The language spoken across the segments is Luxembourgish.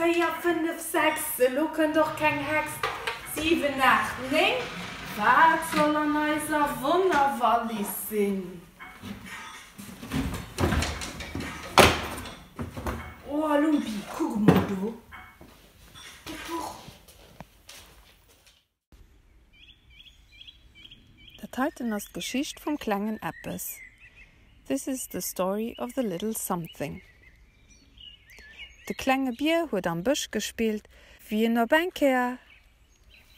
4, 5, 6, elo kënnt och keng Hex. 7, 8, 9, wat soll an eiser Wonnerwallis sinn? Oh Lumpi, kuck emol do, dat Buch. Dat heiten ass d'Geschicht vum klengen Eppes. This is the story of the little something. De klenge Bier huet am Bësch gespillt, wéi en op eng Kéier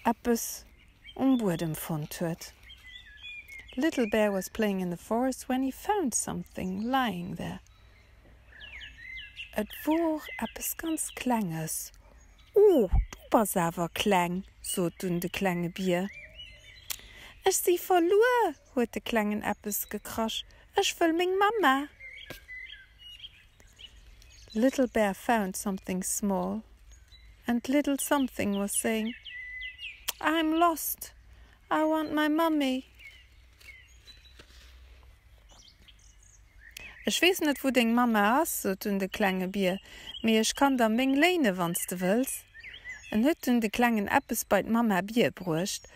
eppes um Buedem fonnt huet. Little bear was playing in the forest when he found something lying there. Et wor eppes ganz Klenges. Oh, du bass awer kleng, sot dunn de klenge Bier. Ech si verluer, huet de klengen Eppes gekrasch, ech wëll meng Mamma. Little bear found something small and little something was saying, I'm lost, I want my mummy. Ech weess net, wou deng Mamma ass, sot dunn de klenge Bier, mee ech kann der meng léine wann s de wëlls. En huet dunn de klengen Eppes bei d'Mamma Bier bruecht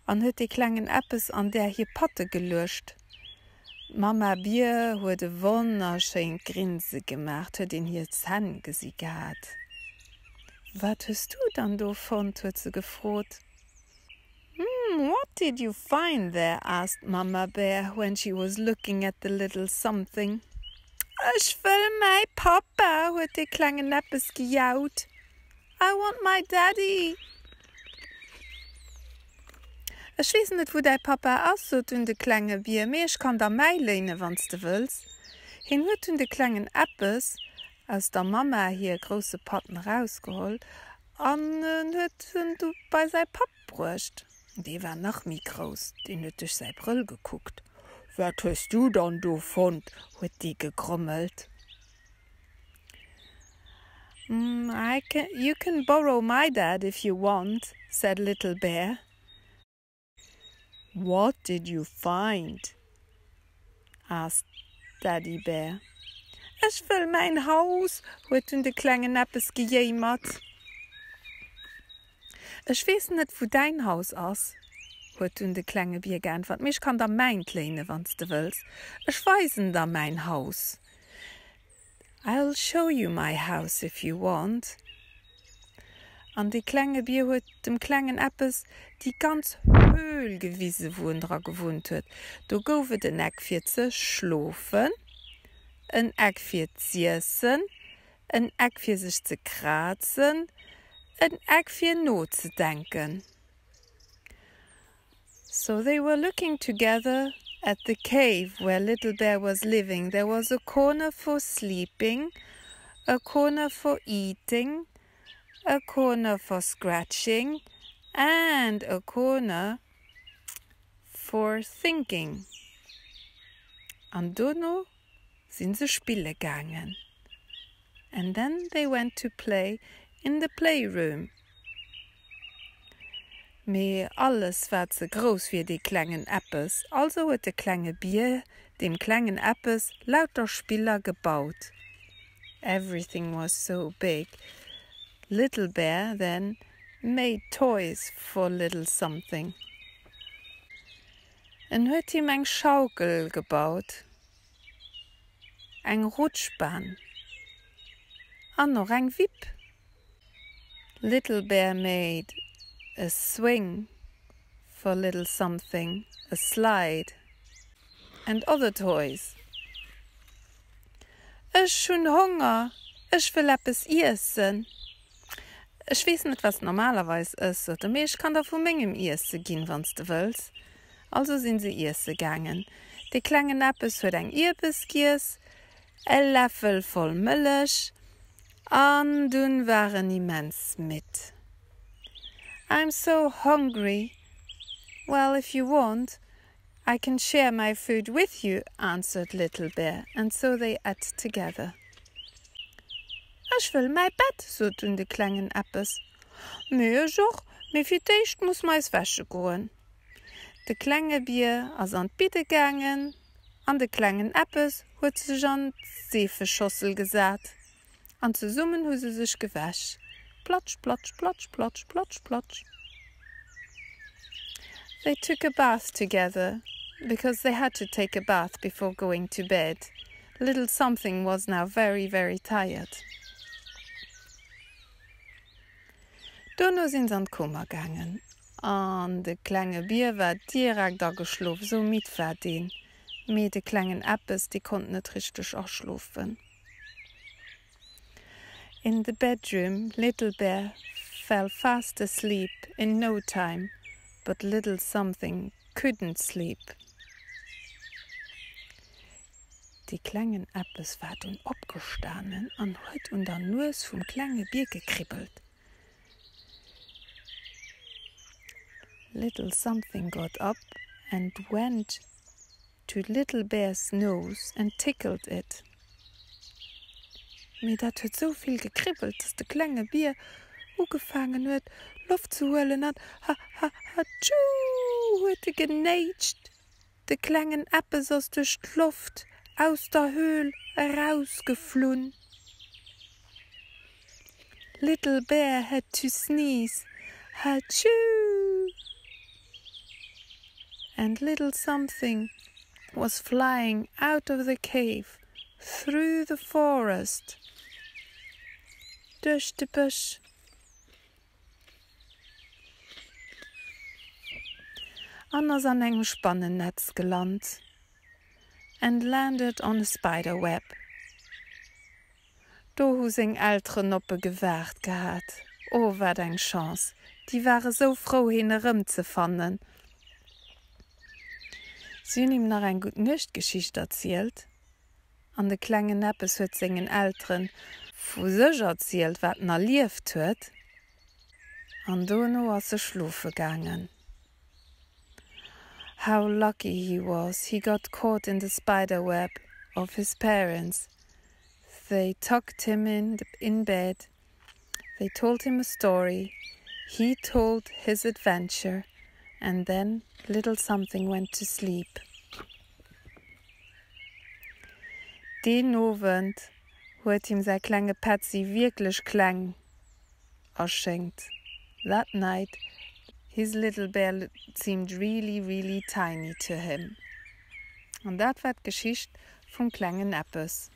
an huet dee klengen Eppes an där hir Patte geluecht. D'Mamma Bier huet e wonnerschéint Grinse gemaach, 't huet een hir Zänn gesi gehat. Wat hues du dann do fonnt? huet se gefrot. Hmm, what did you find there? asked Mamma Bear when she was looking at the little something. Ech wëll mäi Pappa, huet dee klengen Eppes gejaut. I want my daddy! Ech weess net, wou däi Pappa ass, sot dunn de klenge Bier, mee ech kann der mäi léinen, wann s de wëlls. Hien huet dunn de klengen Eppes aus der Mamma hir grousse Patten erausgeholl An en huet en du bei säi Papp bruecht. Dee war nach méi grouss, deen huet duerch säi Brëll gekuckt. Wat hues du dann do fonnt? huet dee gegrommelt. I can, you can borrow my dad if you want, said Little Bear. What did you find? asked Daddy Bear. Ech wëll mäin Haus, huet dunn de klengen Eppes gejéimert. Ech weess net, wou däin Haus ass, huet dunn de klenge Bier geäntwert, mee ech kann der mäint léinen, wann s de wëlls. Ech weisen der mäin Haus. I'll show you my house if you want. An dee klenge Bier huet dem klengen Eppes déi ganz Höhl gewise wou en dra gewunnt huet. Do gouf et en Eck fir ze schlofen, en Eck fir z'iessen, en Eck fir sech ze krazen, en Eck fir nozedenken. So they were looking together at the cave where Little Bear was living. There was a corner for sleeping, a corner for eating, a corner for scratching and a corner for thinking. An dono sinn se spille gaangen. And then they went to play in the playroom. Mee alles war ze grouss fir dee klengen Eppes, also huet de klenge Bier deem klengen Eppes lauter Spiller gebaut. Everything was so big, Little Bear then made toys for Little Something. En huet him eng Schaukel gebaut. Eng Rutschbahn an och eng Wipp. Little Bear made a swing for Little Something, a slide and other toys. Ech hunn Honger, ech wëll eppes iessen. Ech weess net, wat s normalerweis ëss, sot e, mee ech kann der vu mengem Iesse ginn, wann s de wëlls. Also sinn se iesse gaangen. Dee klengen Eppes huet eng Ierbes giess, e Läffel voll Mëllech, an dunn war en immens midd. I'm so hungry. Well, if you want, I can share my food with you, answered Little Bear, and so they ate together. Ech wëll mäi Bett, sot dunn de klengen Eppes. Mee ech och, mee fir d'éischt muss mer eis wäsche goen. De klenge Bier ass an d'Bidde gaangen an de klengen Eppes huet sech an d'Seefeschossel gesat an zesummen hu se sech gewäsch. Platsch, platsch, platsch, platsch, platsch, platsch. They took a bath together, because they had to take a bath before going to bed. Little something was now very, very tired. Dono sinn se an d'Kummer gaangen, an de klenge Bier war direkt ageschlof, sou midd war deen. Mee de klengen Eppes, dee konnt net richteg aschlofen. In the bedroom, Little Bear fell fast asleep in no time, but Little Something couldn't sleep. Dee klengen Eppes war dunn opgestanen an huet un der Nues vum klenge Bier gekribbelt. Little Something got up and went to Little Bear's nose and tickled it. Mee dat huet sou vill gekribbelt, dass de klenge Bier ugefaangen huet, Loft ze huelen an ha ha hatschuu huet e genéitscht. De klengen Eppes ass duerch d'Loft aus der Höhl erausgeflunn. Little Bear had to sneeze, Hatschuu! And little something was flying out of the cave, through the forest, duerch de Bësch. An ass an engem Spannennetz gelant, and landed on a spider web. Do hu seng Elteren op e gewaart gehat. O, wat eng Chance! Déi ware sou frou, hien erëmzefannen. Si hunn him nach eng Gutt-Nuecht-Geschicht erzielt, an de klengen Eppes huet sengen Eltere vu sech erzielt, wat en erlieft huet, an dono ass e schlofe gaangen. How lucky he was, he got caught in the spider web of his parents. They tucked him in in bed. They told him a story. He told his adventure, and then little something went to sleep. Deen Owend huet him säi klenge Petzi wierklech kleng erschéngt. That night his little bear seemed really, really tiny to him. An dat war d'Geschicht vum klengen Eppes.